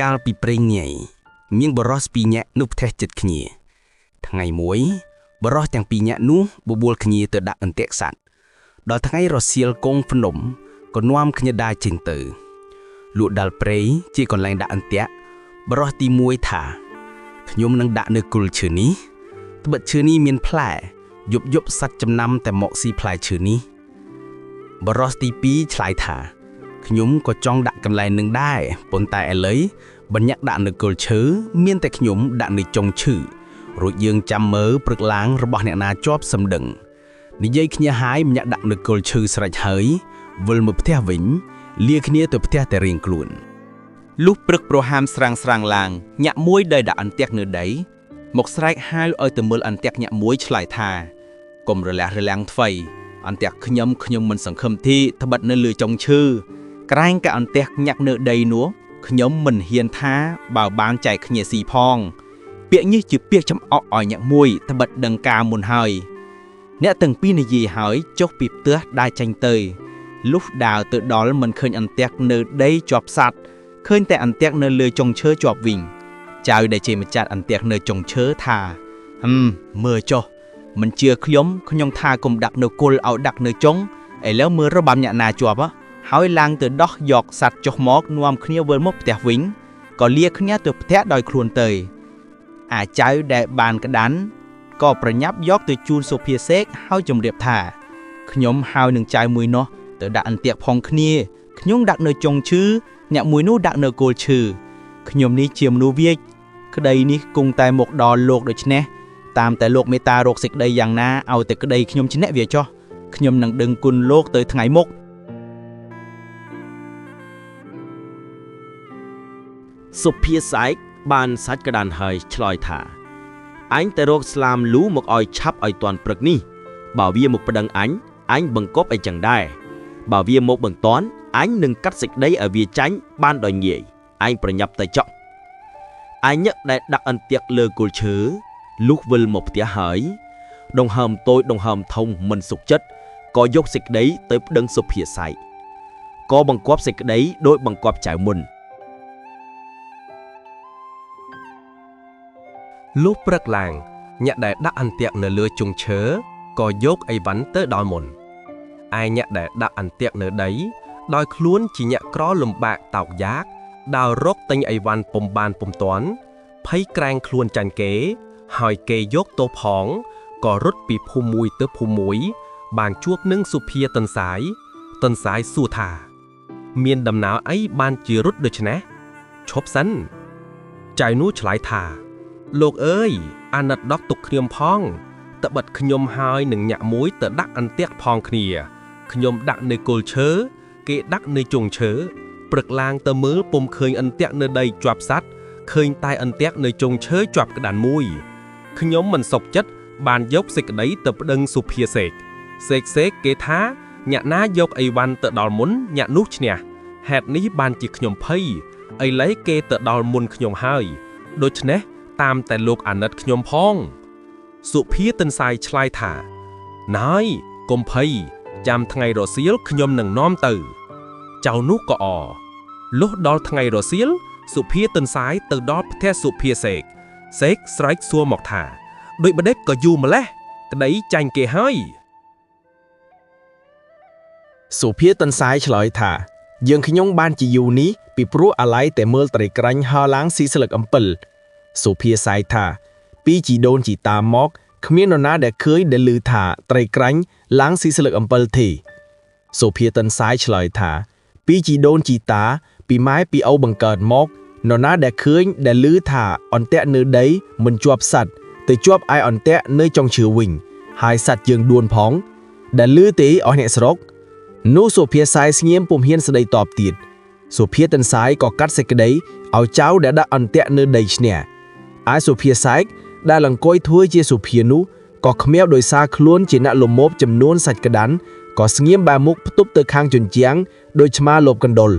កាលពីព្រេងនាយមានបុរសពីរនាក់នៅផ្ទះជិតគ្នា ថ្ងៃមួយបុរសទាំងពីរនាក់នោះបបួលគ្នាទៅដាក់អន្ទាក់សត្វដល់ថ្ងៃរសៀលគង់ភ្នំក៏នាំគ្នាដើរចេញទៅលក់ដល់ព្រៃជាកន្លែងដាក់អន្ទាក់បុរសទី1ថាខ្ញុំនឹងដាក់នៅគល់ឈើនេះត្បិតឈើនេះមានផ្លែយប់យប់សត្វចំណាំតែមកស៊ីផ្លែឈើនេះបុរសទី2ឆ្លើយថាខ្ញុំក៏ចង់ដាក់កន្លែងនឹងដែរប៉ុន្តែឥឡូវបញ្ញត្តិដាក់នៅគល់ឈើមានតែខ្ញុំដាក់នៅចុងឈើរួចយើងចាំមើលព្រឹកឡើងរបស់អ្នកណាជាប់សំដឹងនិយាយគ្នាហើយម្នាក់ដាក់នៅគល់ឈើស្រេចហើយវិលមកផ្ទះវិញលាគ្នាទៅផ្ទះតែរៀងខ្លួន លុះព្រឹកប្រហាមស្រាងស្រាងឡើងញាក់មួយដែលដាក់អន្ទាក់នៅដីមកស្រែកហៅឲ្យទៅមើលអន្ទាក់ញាក់មួយឆ្លើយថាកុំរលះរលាំងថ្វីអន្ទាក់ខ្ញុំខ្ញុំមិនសង្ឃឹមទីត្បិតនៅលើចុងឈើក្រែងកអន្ទាក់ញាក់នៅដីនោះខ្ញុំមិនហ៊ានថាបើបានចែកគ្នាស៊ីផងពាក្យនេះជាពាក្យចំអកឲ្យញាក់មួយត្បិតដឹងការមុនហើយអ្នកទាំងពីរនិយាយហើយចុះពីផ្ទះដើរចេញទៅលុះដើរទៅដល់មិនឃើញអន្ទាក់នៅដីជាប់សัตว์ ឃើញតែអន្ទាក់នៅលើចុងឈើជាប់វិញចៅដែលជាម្ចាស់អន្ទាក់នៅចុងឈើថាហឹមមើលចុះមិនជឿខ្ញុំខ្ញុំថាកុំដាក់នៅគល់ឲ្យដាក់នៅចុងឥឡូវមើលរបាំអ្នកណាជាប់ហ៎ហើយឡើងទៅដោះយកសัตว์ចុះមកនាំគ្នាវិលមកផ្ទះវិញក៏លាគ្នាទៅផ្ទះដោយខ្លួនទៅអាចៅដែលបានក្តាន់ក៏ប្រញាប់យកទៅជូនសុភាសេកហើយជម្រាបថាខ្ញុំហើយនឹងចៅមួយនោះទៅដាក់អន្ទាក់ផងគ្នាខ្ញុំដាក់នៅចុងឈើ អ្នកមួយនោះដាក់នៅគល់ឈើខ្ញុំនេះជាមនុស្សវាចក្តីនេះគង់តែមកដល់លោកដូច្នេះតាមតែលោកមេត្តារកសេចក្តីយ៉ាងណាឲ្យតែក្តីខ្ញុំឈ្នះវាចុះខ្ញុំនឹងដឹងគុណលោកទៅថ្ងៃមុខ សុភាសែកបានសាច់ក្តានហើយឆ្លើយថាអញទៅរកស្លាមលូមកឲ្យឆាប់ឲ្យទាន់ព្រឹកនេះបើវាមកប្តឹងអញអញបង្កប់អីចឹងដែរបើវាមកបន្ទាន់អញនឹងកាត់សេចក្តីឲ្យវាចាញ់បានដោយងាយអញប្រញាប់ទៅចောက်អញញឹកដែលដាក់អន្ទាក់លើគល់ឈើលុះវិលមកផ្ទះហើយដង្ហើមតូចដង្ហើមធំមិនសុខចិត្តក៏យកសេចក្តីទៅប្តឹងសុភាសែកក៏បង្គាប់សេចក្តីដោយបង្គាប់ចៅមុន លុះព្រឹកឡើងអ្នកដែលដាក់អន្ទាក់នៅលើជុងឈើក៏យកអីវ៉ាន់ទៅដល់មុនឯអ្នកដែលដាក់អន្ទាក់នៅដីដោយខ្លួនជាអ្នកក្រលំបាកតោកយ៉ាកដើររកទិញអីវ៉ាន់ពុំបានពុំទាន់ភ័យក្រែងខ្លួនចាញ់គេ ហើយគេយកទោសផងក៏រត់ពីភូមិមួយទៅភូមិមួយ បានជួបនឹងសុភាទន្សាយទន្សាយសួរថា មានដំណើរអីបានជារត់ដូច្នេះឈប់សិនចៅនោះឆ្លើយថា លោកអើយអាណិតដកទុកខ្ញុំផងត្បិតខ្ញុំហើយនឹងញាក់មួយទៅដាក់អន្ទាក់ផងគ្នាខ្ញុំដាក់នៅគល់ឈើគេដាក់នៅចុងឈើព្រឹកឡើងទៅមើលពុំឃើញអន្ទាក់នៅដីជាប់សัตว์ឃើញតែអន្ទាក់នៅចុងឈើជាប់ក្តានមួយខ្ញុំមិនសុខចិត្តបានយកសេចក្តីទៅប្តឹងសុភាសេកសេកសេកគេថាញាក់ណាយកអីវ៉ាន់ទៅដល់មុនញាក់នោះឈ្នះហេតុនេះបានជាខ្ញុំភ័យឥឡូវគេទៅដល់មុនខ្ញុំហើយដូច្នេះតាមតែលោកអាណិតខ្ញុំផងសុភាទន្សាយឆ្លើយថាណយកុំភ័យចាំថ្ងៃរសៀលខ្ញុំនឹងនាំទៅចៅនោះក៏អលុះដល់ថ្ងៃរសៀលសុភាទន្សាយទៅដល់ផ្ទះសុភាសេកសេកស្រែកសួរមកថាដូចម្ដេចក៏យូរម្លេះក្តីចាញ់គេហើយ សុភាទន្សាយឆ្លើយថាយើងខ្ញុំបានជាយូរនេះពីព្រោះអាឡ័យតែមើលត្រីក្រាញ់ហើរឡើងស៊ីស្លឹកអំពិលសុភាសែកថាពីជីដូនជីតាមកគ្មាននរណាដែលឃើញដែលឮថាត្រីក្រាញ់ឡើងស៊ីស្លឹកអំពិលទេសុភាទន្សាយឆ្លើយថាពីជីដូនជីតាពីម៉ែពីឪបង្កើតមកនរណាដែលឃើញដែលឮថាអន្ទាក់នៅដីមិនជាប់សัตว์ទៅជាប់ឯអន្ទាក់នៅចុងឈើវិញហើយសัตว์យើងដួនផងដែលឮទេអស់អ្នកស្រុកនោះសុភាសាយស្ងៀមពុំហ៊ានស្ដីតបទៀតសុភាទន្សាយក៏កាត់សេចក្តីឲ្យចៅដែលដាក់អន្ទាក់នៅដីឈ្នះឯសុភាសែកដែលអង្គុយធ្វើជាសុភានោះក៏ខ្មៀវដោយសារខ្លួនជាអ្នកលមោបចំនួនសាច់ក្តាន់ក៏ស្ងៀមបែរមុខផ្ទប់ទៅខាងជញ្ជាំងដោយឆ្មាលបកណ្ដុល